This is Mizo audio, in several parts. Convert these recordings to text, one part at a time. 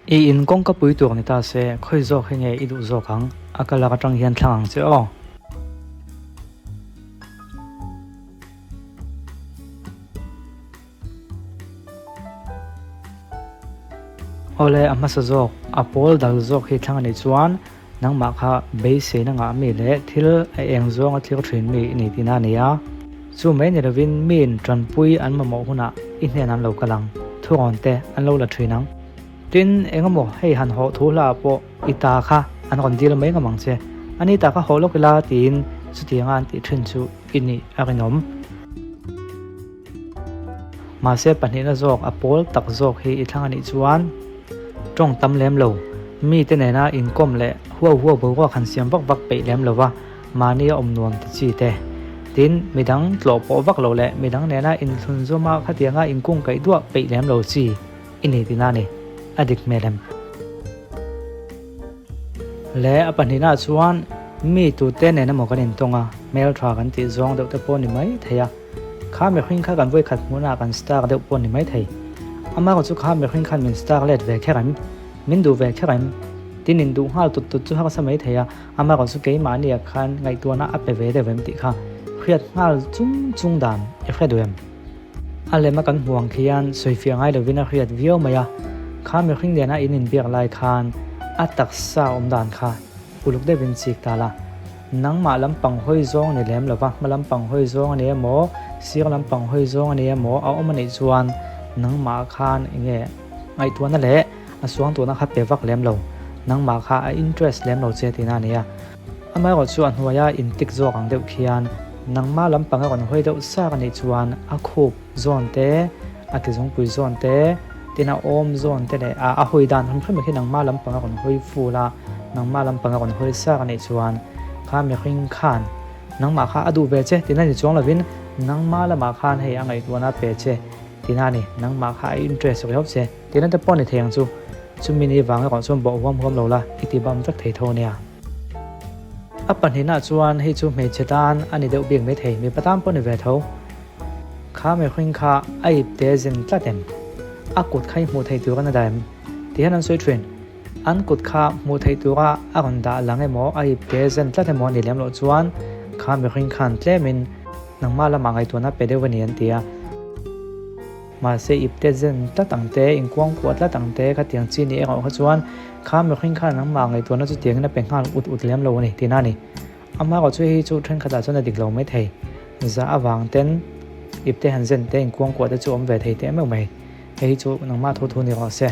I in kawngka pui tur ni ta se, khawi zawk hi nge i duh zawk ang? A ka lak atang hian thlang ang che aw. Awle, a hmasa zawk, a pawl dal zawk hi thlang a nih chuan nangmah kha beiseina ngah mi leh thil a eng zawnga thlir thin mi i ni tihna a ni a. Chu mai ni lovin miin tanpui an mamawh hunah i hnen an lo kal ang, thurawn te an lo la thin ang. Tin, engemaw hei han hawh thu hla ah pawh i ta kha an rawn dil mai ngam ang che. A ni ta kha hawh lawk ila tiin chutianga an tih thin chu i nih a rinawm. Mahse pahnihna zawk a pawl tak zawk hi i thlang a nih chuan tawng tam lem lo, mite nena inkawm leh huau huau boruak han siam vak vak peih lem lo va, mahni a awm nuam ti chi te. Tin, midang tlawh pawh vak lo leh midang nena inthlun zawma khatianga inkung kaih duah peih lem lo chi i ni tina a ni. A dik hmel em? Le a pahnihnaah chuan mi tute nen emaw kan intawng a, hmeltha kan tih zawng deuh te pawh a ni mai thei a. Kha mihring kha kan vawikhat hmunah kan star deuh pawh ni mai thei. Amaherawh chu kha mihring khan min star let ve kher em? Min duh ve kher em? Tin in duh nghal tut tut chu harsa mai thei a, amaherawh chu keimahnia khan ngaihtuahna a pe ve deuh em tih kha hriat nghal chung chung dan i hre duh em? A lema kan hmuh ang khian sawifiah ngai lovin a hriat viau mai a, kha mihring nena in inbiak lai khan a taksa awm dan kha Uluk deuhin chik ta la. Nangmah lampang hawi zawng ni lem lova, hma lampang hawi zawng a ni emaw, sir lampang hawi zawng a ni emaw a awm a nih chuan nangmah khan enge ngaihtuahna leh a suangtuahna kha pe vak lem lo. Nangmah kha a interest lem lo che tihna a ni a. Amaherawh chu a hnuaia intik zawk ang deuh khian nangmah lampang a rawn hawi deuh sak a nih chuan a khup zawn te, a ke zungpui zawn te, tin a awm zawn te leh a a hawi dan hrim hrim khi nangmah lampang a rawn hawi ful a, nangmah lampang a rawn hawi sak a nih chuan kha mihring khan nangmah kha a duh ve che tina ni chuang lovin nangmah lamah khan hei a ngaihtuahna a pe che tina a ni, nangmah kha a interest riau che tina te pawh a ni thei ang chu, chumi ni vang erawh chuan bawh huam huam lo la i ti bam vek thei tho ania. A pahnihna chuan hei chu hmeichhe tan a ni deuh bik maithei, mipa tan pawh a ni ve tho. Kha mihring kha a ip te zin tlat em? A kut kha i hmuh theih tur a na dah em? Ti hian an sawi thin. An kut kha hmuh theih tura a rawn dah lang emaw, a ip te zen tlat emaw a nih lem loh chuan kha mihring khan tlemin nangmah lamah ngaihtuahna pe deuh a ni an ti a. Mahse ip te zen tlat ang te, inkuangkuah tlat ang te khatiang chi nih erawh kha chuan kha mihring khan nangmah ngaihtuahna chu tiangin a pe nghal ut ut lem lo a ni tihna a ni. Amaherawh chu hei chu thenkhatah chuan a dik lo mai thei. Zah avang ten ip te han zen te inkuangkuah te chu awm ve thei teh meuh mai. Hei hi chu nangmah thu thu ni rawh se.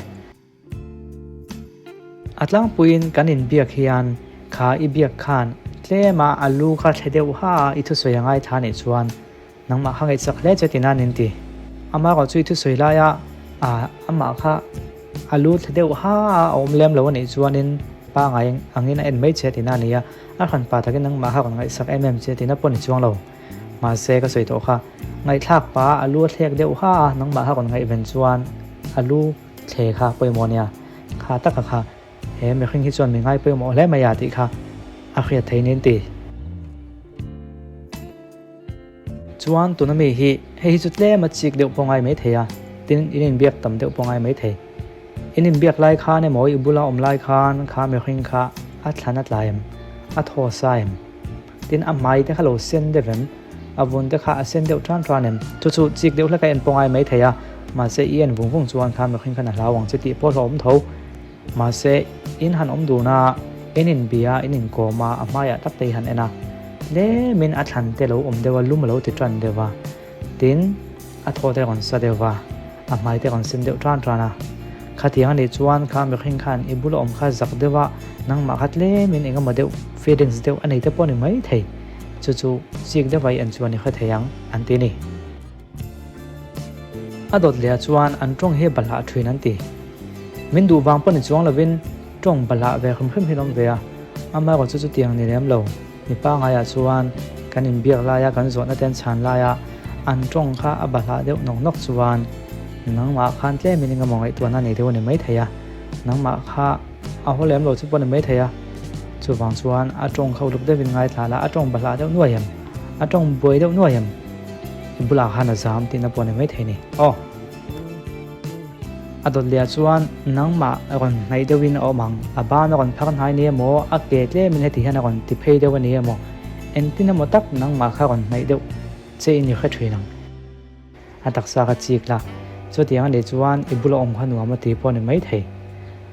A tlangpuiin kan inbiak hian kha i biak khan tlema a lu kha thle deuh ha a i thusawi a ngaithla nih chuan nangmah kha ngaihsak hle che tina nin ti. Amaherawh chu i thusawi laia amah kha a lu thle deuh ha a awm lem lo anih chuanin pangai angin a en mai che tina a ni a. A hran pa takin nangmah kha rawn ngaihsak em em che tina pawh ni chuang lo. Mahse ka sawi tawh kha, ngaihthlak pa a lu a thlek deuh ha a, nangmah kha rawn ngaihven chuan a lu thle kha pawimawh nia, kha taka kha he mihring hi chuan mi ngai pawimawh hle mai a tih kha a hriat thei nen ti. Chuan tuna mi hi hei hi chu tlem a chik deuh pawh ngai mai thei a, tin in inbiak tam deuh pawh ngai mai thei. In inbiak lai khan emaw i bula awm lai khan kha mihring kha a thlan a tlai em? A thaw sa em? Tin a hmai te kha lo sen deuh em? A vun te kha a sen deuh tan tan em? Chu chu chik deuh hlek a en pawh ngai mai thei a, mahse i en vung vung chuan kha mihring khan a hlau ang che tih pawh hlauhawm tho. Mahse in han awm dun a, in inbia, in inkawm a, a hmaiah tak te i han en a, tlemin a thlan te lo awm deuh a, lum a lo ti tan deuh a. Tin, a thaw te rawn sa deuh va, a hmai te rawn sen deuh tan tan a. Khatiang a nih chuan kha mihring khan i bula awm kha zak deuh a, nangmah kha tlemin eng emaw deuh feelings deuh a nei te pawh a ni mai thei. Chu chu chik deuh a i en chuan i hre thei ang, an ti a ni. A dawt leh ah chuan an tawng hi balhah thin an ti. Min duh vang pawh ni chuang lovin tawng balhah ve hrim hrim hi an awm ve a, amaherawh chu chutiang ni lem lo. Mi pangaiah chuan kan inbiak laia kan zawhna te an chhan laia an tawng kha a bahlah deuh nawk nawk chuan nangmah khan tlemin engemaw ngaihtuahna nei deuh a ni maithei a, nangmah kha a haw lem lo chu pawh a ni maithei a. Chuvang chuan a tawng kha uluk deuhin ngaithla la, a tawng bahlah deuh nuai em? A tawng buai deuh nuai em? I bulah khan a zam tihna pawh a ni maithei a ni. Aw. A dawt leh ah chuan nangmah rawn hnaih deuhin a awm ang, a ban a rawn phar hnai ni emaw, a ke tlemin heti hian a rawn ti phei deuh a ni emaw, engtin emaw tak nangmah kha rawn hnaih deuh che in i hre thin ang. A taksa kha chik la, chutiang a nih chuan i bula awm kha nuam a ti pawh a ni maithei.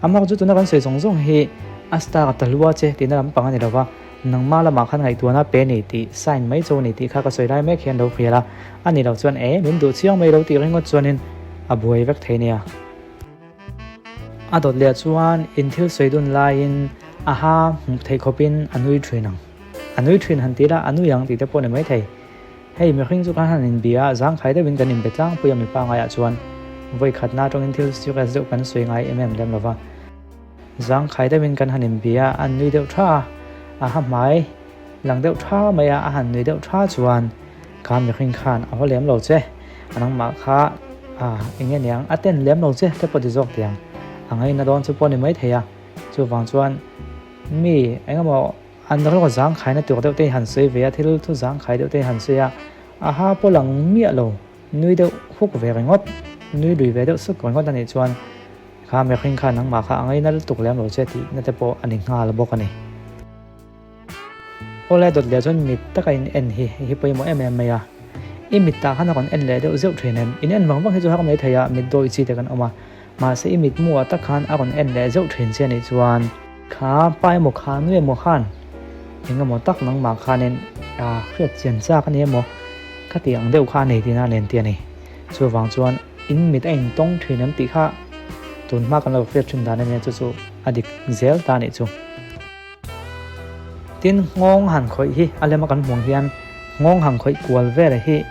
Amah chu tuna kan sawi zawng zawng hi a star ta hlua che tihna lampang a ni lo va, nangmah lamah khan ngaihtuahna pe ni tih sign mai chu a ni tih kha ka sawi lai mek hian lo hrial a, a ni lo chuan e min duh chiang mai lo tih ringawt chuanin a buai vek thei nia. A dawt leh chuan in thil sawi dun laiin a ha hmuh theih khawpin a nui thin ang. A nui thin han ti la, a nui ang tih te pawh a ni maithei. Hei mihring chu kan han inbia a, zangkhai deuhin kan inbe tlangpui a mipa ngaiah chuan vawi khatna atangin thil serious deuh kan sawi ngai em em lem lova. Zangkhai deuhin kan han inbia a, an nui deuh tha a, a ha hmai lang deuh tha mai a, a han nui deuh tha chuan kha mihring khan a haw lem lo che, a nangmah kha a eng nge niang a ten lem lo che te pawh ti zawk tiang a ngaina dawn chu pawh ni mai thei a, chuvang chuan mi engemaw An rawk zangkhaina tur deuh te hi han sawi ve a, thil thu zangkhai deuh te hi han sawi a, a ha pawh lang miah lo, nui deuh huk ve ringawt, nui lui ve deuh suk ringawt a nih chuan kha mihring kha nangmah kha a ngaina lutuk lem lo che tihna te pawh a ni nghal bawk a ni. Awle dawt leh chuan mit taka in en hi hei hi pawimawh em em mai a, i mittah khan a rawn en leh deuh zeuh thin em? In en vang vang hi chu har mai thei a, mit dawi chi te kan awm a, mahse i mitmuah tak khan a rawn en leh zeuh thin che a nih chuan, Kha pa emaw kha nu emaw khan eng emaw tak nangmah khanin a hriat chian chak a ni emaw ka tih ang deuh kha a nei tihna a nen tih a ni. Chuvang chuan in mit a intawng thin em tih kha tun hma kan lo hriat thin dan a nia chu chu a dik zel ta a nih chu. Tin nghawng han khawih hi a lema kan hmuh hian nghawng han khawih kual vel hi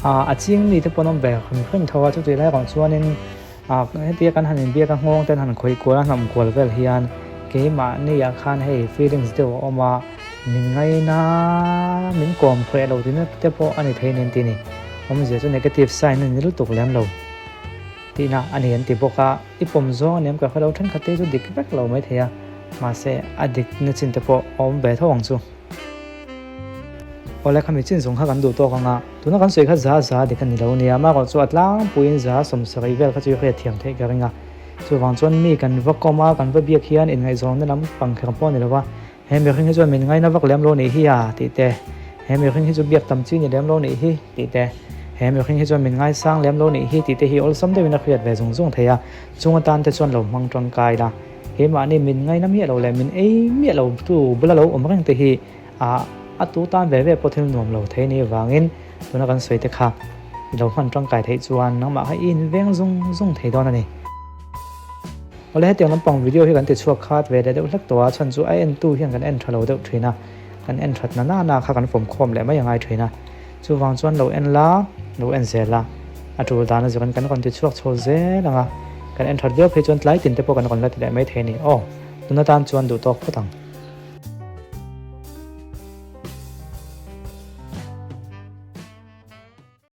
a ching mi te pawh an awm ve hrim hrim tho a chutih lai erawh chuanin Ah hetia kan han inbiak a nghawng ten han khawih kual a hnam kual vel hian keimahni ah khan hei feelings deuh a awm a, min ngaina min kawm hreh lo tihna te pawh a ni thei nen tih a ni. Awmzia chu negative sign a ni lutuk lem lo tihna a ni an ti bawk a, i pawm zawng a ni em ka hre lo thenkhat te chu dik vek lo maithei a, mahse a dik na chin te pawh a awm ve tho ang chu. Awle khami chin zawng kha kan duh tawk ang a, tuna kan sawi kha za za dik a ni lo nia, amaherawh chu a tlangpuiin za 70 vel kha chu i hriat thiam theih ka ring a, chuvang chuan mi kan va kawm a, kan va biak hian inngaihzawnna lam pang kher pawh a ni lo va, he mihring hi chuan min ngaina vak lem lo nih hi a tih te, he mihring hi chu biak tam chi ni lem lo nih hi tih te, he mihring hi chuan min ngaisang lem lo nih hi tih te hi awlsam deuhin a hriat ve zung zung thei a, chung atan te chuan lo hmang tangkai la. Keimahni min ngaina miah lo leh min ei miah lo tu bula lo awm reng te hi a a tu tan ve ve pawh thil nuam lo thei ni vangin tuna kan sawi te kha i lo hman tangkai theih chuan nangmah kha i inveng zung zung thei dawn a ni. Awle hetiang lampang video hi kan ti chhuak khat ve leh deuh hlek tawh a chhan chu a entu hian kan en tha lo deuh thin a, kan en that na na na kha kan fawm khawm leh mai a ngai thin a, chuvang chuan lo en la, lo en zel la, a tul dan a zirin kan rawn ti chhuak chho zel ang a, kan en that viau phei chuan tlai tin te pawh kan rawn la ti leh mai thei a ni. Aw, tuna tan chuan duh tawk phawt ang.